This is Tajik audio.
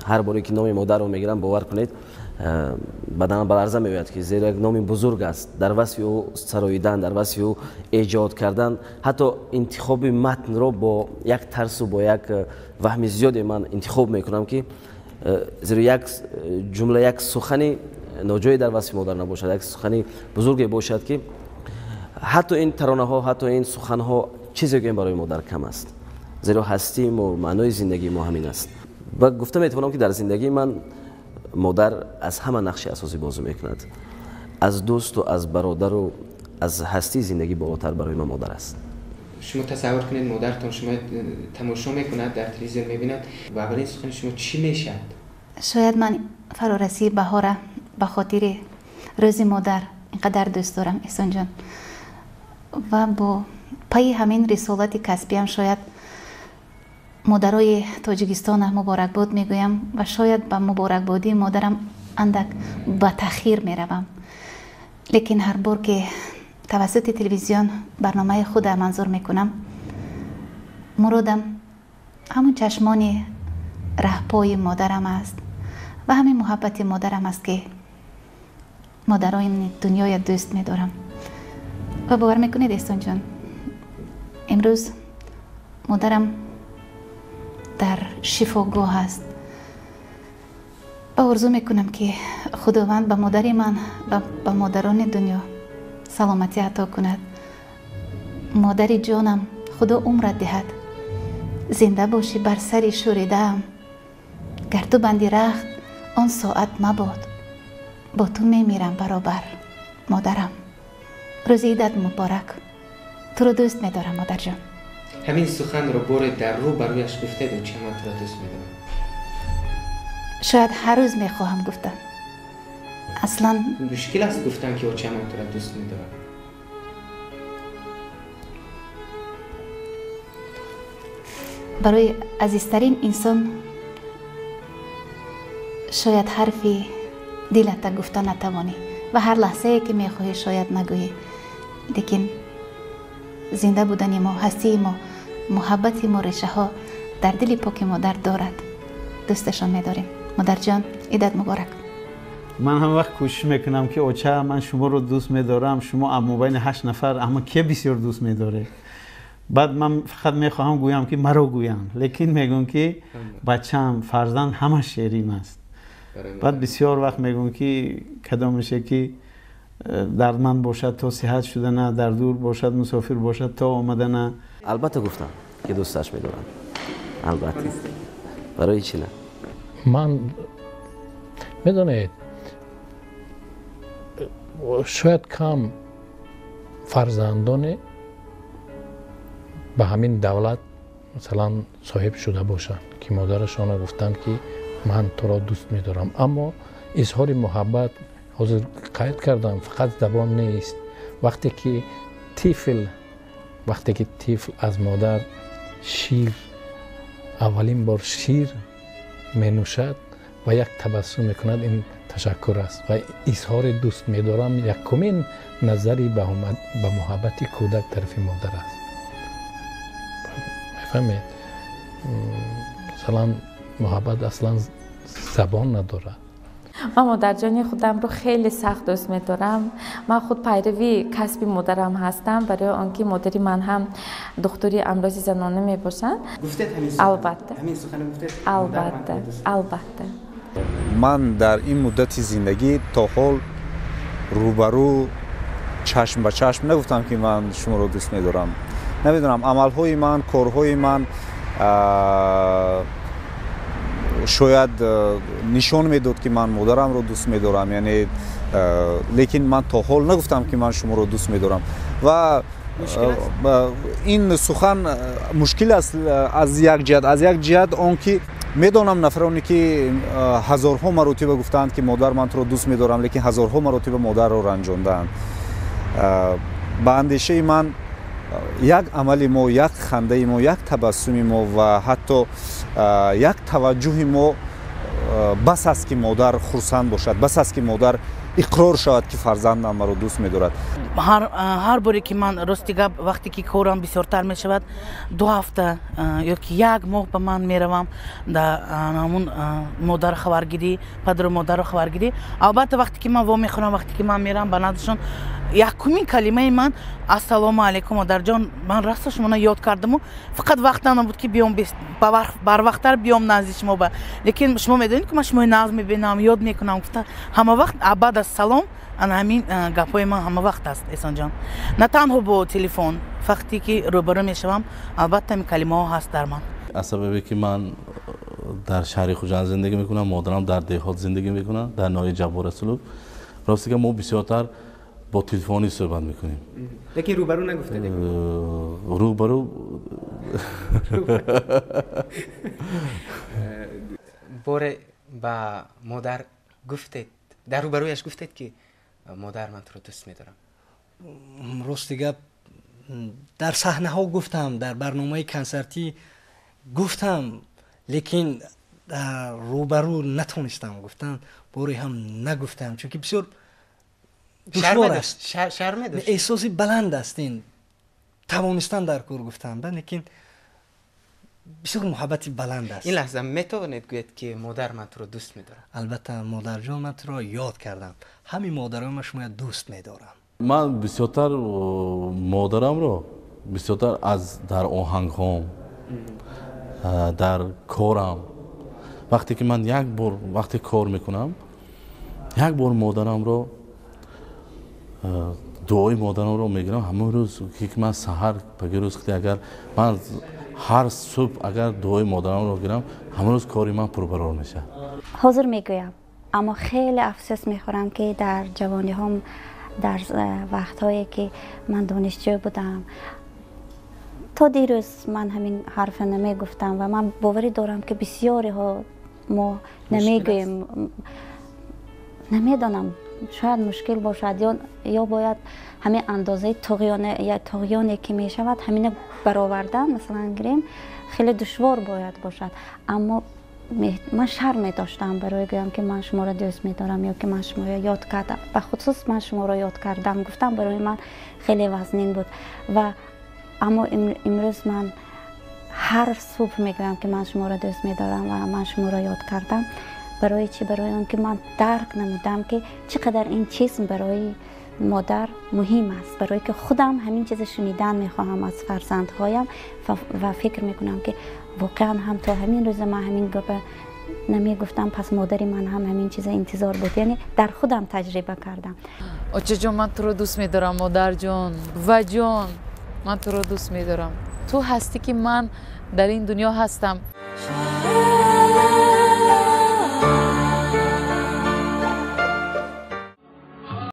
Ҳар боре ки номи модарро мегирам, бовар кунед, баданам ба ларза меояд, ки зеро як номи бузург аст. Дар васфи ӯ сароидан, дар васфи ӯ эҷод кардан, ҳатто интихоби матнро бо як тарсу бо як ваҳми зиёде ман интихоб мекунам, ки зеро як ҷумла, як сухани ноҷое дар васфи модар набошад, як сухани бузурге бошад, ки ҳатто ин таронаҳо, ҳатто ин суханҳо чизе гӯем барои модар кам аст, зеро ҳастии мо, маънои зиндагии мо ҳамин аст. Ва гуфта метавонам, ки дар зиндагии ман модар аз ҳама нақши асосӣ бозӣ мекунад. Аз дӯсту аз бародару аз ҳастии зиндагӣ болотар барои ман модар аст. Шумо тасаввур кунед, модаратон шумо тамошо мекунад, дар телевизион мебинад ва аввалин сухани шумо чӣ мешавад? Шояд ман фарорасии баҳора ба хотири рӯзи модар инқадар дӯст дорам, Эҳсонҷон, ва бо пайи ҳамин рисолати касбиам шояд модарои Тоҷикистона муборакбод мегӯям ва шояд ба муборакбодии модарам андак ба таъхир меравам. Лекин ҳар бор ки тавассути телевизион барномаи худа манзур мекунам, муродам ҳамон чашмони раҳпои модарам аст ва ҳамин муҳаббати модарам аст, ки модарони дунёя дӯст медорам. Ва бовар мекунед, Эҳсонҷон, имрӯз модарам дар шифогоҳ аст ва орзу мекунам, ки Худованд ба модари ман ва ба модарони дунё саломатӣ ато кунад. Модари ҷонам, Худо умрат диҳад, зинда бошӣ бар сари шӯридаам. Гар ту банди рахт, он соат мабод, бо ту мемирам баробар, модарам. Рӯзи идат муборак, туро дӯст медорам, модарҷон. Ҳамин суханро боре дар рӯ ба рӯяш гуфтед, оча, ман туро дӯст медорам? Шояд ҳар рӯз мехоҳам гуфтан. Аслан мушкил аст гуфтан, ки оча, ман туро дӯст медорам? Барои азизтарин инсон шояд ҳарфи дилата гуфта натавонӣ ва ҳар лаҳзае ки мехоҳӣ, шояд нагӯӣ, лекин зинда будани мо, ҳастии мо, муҳаббати мо решаҳо дар дили поки модар дорад. Дӯсташон медорем. Модарҷон, идат муборак. Ман ҳама вақт кӯшиш мекунам, ки оча, ман шуморо дӯст медорам, шумо мобайни ҳашт нафар ама ке бисёр дӯст медоред? Баъд ман фақат мехоҳам гӯям, ки маро гӯянд, лекин мегӯям, ки бачаам, фарзанд ҳама шерин аст. Баъд бисёр вақт мегӯям, ки кадомеше ки дардманд бошад, то сиҳат шудана, дар дур бошад, мусофир бошад, то омадана. Албатта гуфтам, ки дӯсташ медорам, албатта. Барои чӣ на? Ман медонед, шояд кам фарзандоне ба ҳамин давлат масалан соҳиб шуда бошанд, ки модарашона гуфтанд, ки ман туро дӯст медорам. Аммо изҳори муҳаббат, ҳозир қайд кардам, фақат забон нест. Вақте ки тифл аз модар шир, аввалин бор шир менӯшад ва як табассум мекунад, ин ташаккур аст ва изҳори дӯст медорам. Якумин назари ба муҳаббати кӯдак тарафи модар аст, мефаҳмед? Масалан, муҳаббат аслан забон надорад. Ман модарҷони худамро хеле сахт дӯст медорам. Ман худ пайрави касби модарам ҳастам, барои он ки модари ман ҳам духтури амрози занона мебошанд. Албатта, албатта, албатта. Ман дар ин муддати зиндагӣ то ҳол рӯбарӯ, чашм ба чашм нагуфтам, ки ман шуморо дӯст медорам. Намедонам, амалҳои ман, корҳои ман шояд нишон медод, ки ман модарамро дӯст медорам, яъне, лекин ман то ҳол нагуфтам, ки ман шуморо дӯст медорам. Ва ин сухан мушкил аст аз як ҷиҳат. Аз як ҷиҳат он ки медонам нафароне, ки ҳазорҳо маротиба гуфтаанд, ки модар, ман туро дӯст медорам, лекин ҳазорҳо маротиба модарро ранҷондаанд. Ба андешаи ман, як амали мо, як хандаи мо, як табассуми мо ва ҳатто як таваҷҷӯҳи мо бас аст, ки модар хурсанд бошад, бас аст, ки модар Иқрор шавад, ки фарзандам маро дӯст медорад. Ҳар боре ки ман, рости гап, вақте ки корам бисёртар мешавад, 2 ҳафта ё ки як моҳ ба ман меравам да ҳамун модар хабаргирӣ, падару модарро хабаргирӣ. Албатта, вақте ки ман вомехӯрам, вақте ки ман мерам ба наздашон, якумин калимаи ман: «Ассалому алайкум, модарҷон, ман расто шуморо ёд кардаму фақат вақт набуд, ки биём, барвақттар биём назди шумо ба, лекин шумо медонед, ки ман шумои нағз мебинам, ёд мекунам», гуфта ҳама вақт баъд аз салом ана ҳамин гапҳои ман ҳама вақт аст. Эҳсонҷон, на танҳо бо телефон, вақте ки рӯбарӯ мешавам, албатта ҳамин калимаҳо ҳаст дар ман. Аз сабабе ки ман дар шаҳри Хуҷанд зиндагӣ мекунам, модарам дар деҳот зиндагӣ мекунад, дар ноҳияи Ҷаббор Расулов. Рости гап, мо бисёртар бо телефонӣ суҳбат мекунем. Лекин рӯбарӯ нагуфтед? Рӯбарӯ. Боре ба модар гуфтед, дар рӯбарӯяш гуфтед, ки модар, ман туро дӯст медорам? Рости гап, дар саҳнаҳо гуфтам, дар барномаи консертӣ гуфтам, лекин дар рӯбарӯ натонистам гуфтан, боре ҳам нагуфтам, чунки бисёр душвор аст, эҳсоси баланд аст ин тавонистан дар кор гуфтан, лекин бисёр муҳаббати баланд аст. Ин лаҳза метавонед гӯед, ки модар, ман туро дӯст медорам? Албатта, модарҷон, ман туро ёд кардам, ҳамин модарои ман шумоя дӯст медорам. Ман бисёртар модарамро бисёртар аз дар оҳангҳом, дар корам, вақте ки ман як бор, вақте кор мекунам, як бор модарамро, дуои модарамро мегирам, ҳамон рӯз ки ман саҳар паги рӯз, агар ман ҳар субҳ агар дуои модарамро гирам, ҳамон рӯз кори ман пурбарор мешавад. Ҳозир мегӯям, аммо хеле афсӯс мехӯрам, ки дар ҷавониҳом, дар вақтҳое ки ман донишҷӯ будам, то дирӯз ман ҳамин ҳарфа намегуфтам ва ман боварӣ дорам, ки бисёриҳо мо намегӯем. Намедонам, шояд мушкил бошад ё бояд ҳамин андозаи туғёне ки мешавад, ҳамина баровардан, масалан гирем, хеле душвор бояд бошад. Аммо ман шарм медоштам барои гӯям, ки ман шуморо дӯст медорам ё ки ман шуморо ёд кардам. Бахусус ман шуморо ёд кардам гуфтам барои ман хеле вазнин буд. Ва аммо имрӯз ман ҳар субҳ мегӯям, ки ман шуморо дӯст медорам ва ман шуморо ёд кардам. Барои чӣ? Барои он ки ман дарк намудам, ки чӣ қадар ин чиз барои модар муҳим аст, барое ки худам ҳамин чиза шунидан мехоҳам аз фарзандҳоям ва фикр мекунам, ки воқеан ҳам то ҳамин рӯза ман ҳамин гапа намегуфтам, пас модари ман ҳам ҳамин чиза интизор буд, яъне дар худам таҷриба кардам. Очаҷон, ман туро дӯст медорам, модарҷон, буваҷон, ман туро дӯст медорам, ту ҳастӣ, ки ман дар ин дунё ҳастам.